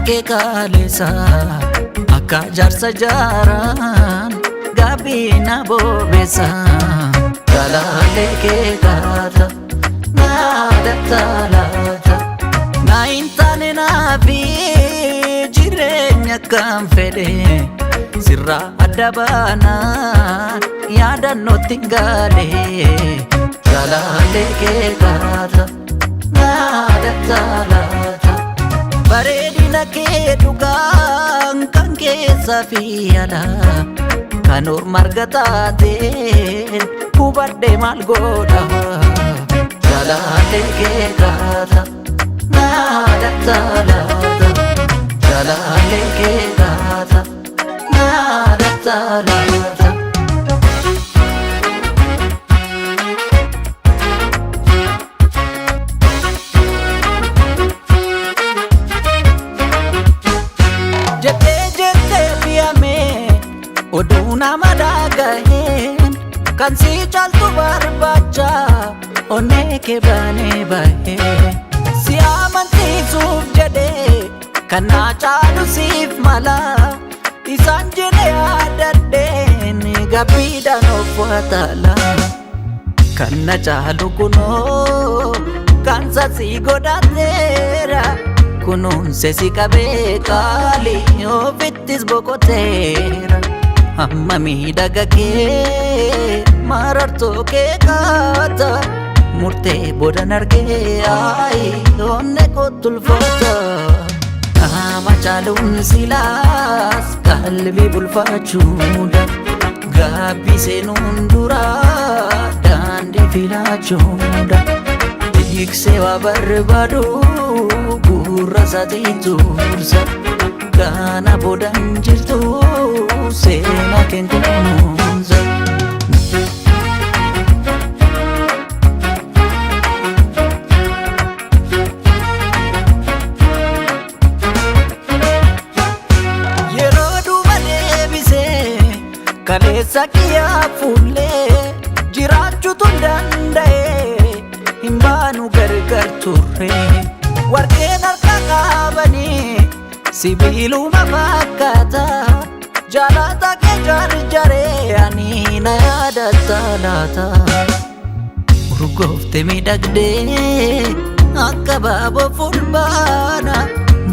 Kee kaaleessa akka jaarsa jaaraan gaabbii na bobeessa. Jaalallee kee kaata naadata laata na hin taane naafi jireenya kan fedhe sirraa adda baanaan yaadannootti hin galee. Jaalallee kee kaata naadata laata. Bareedina kee dhugaan kan keessa fi alaa kan orma argataateen hubadhe maal godha. Jaalallee kee kaata naadata laata. Jaalallee kee kaata naadata laata. Jettee jettee fe'amee oduu nama dhagaheen kan si caaltu barbaacha onnee kee banee bahee si amansiisuuf jedhee kan naa caalu siif mala isaan jedhee yaadadheen gabbiidhaan of wataala. Kan na caalu kunoo kan sasii godhateera kunuunse si qabee qaalii ofittis boqoteera. Amma miidhaga kee marartoo kee kaata murtee boodan argee ayi onne kootu ulfaata. Qaama caaluun silaas qalbii bulfachuudha. Gaabbii seenuun dura daandii filachuudha. Tiksee waa barbaadu gurra isaatiin tursa. Kana boodaan jirtu seenaa keen kunuunsa. Yeroo duuba deebisee kaleessa kiyyaa fuullee jiraachuutu hin danda'e hin baanu gargar turre. Warqeen harka qabanii sibiiluma fakkaata jaalata kee jarjaree ani na yaadatta laata. Urgoofte miidhagdee akka baaboo fulbaana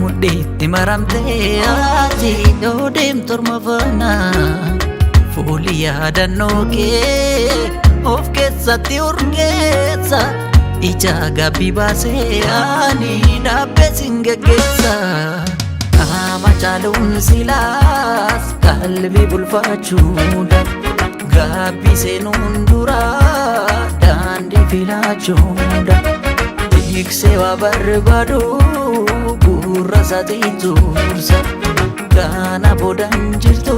mudhiitti maramtee ati yoo deemtu orma faana. Fuuli yaadannoo kee of keessatti urgeessa ija gabbii baasee ani dhaabbee sin geggeessa. Qaama caaluun silaas qalbii bulfachuudha. Gaabbii seenuun dura daandii filachuudha. Tiksee waa barbaadu gurra isaatiin tursa. Kana boodaan jirtu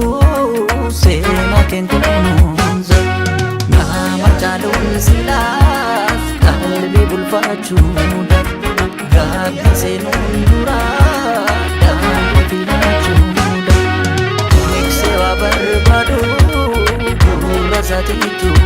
seenaa keen kunuunsa. Qaama caaluun silaas qalbii bulfachuudha. Gaabbii seenuun dura daandii filachuudha. Tiksee waa barbaadu gurra isaatiin tursa.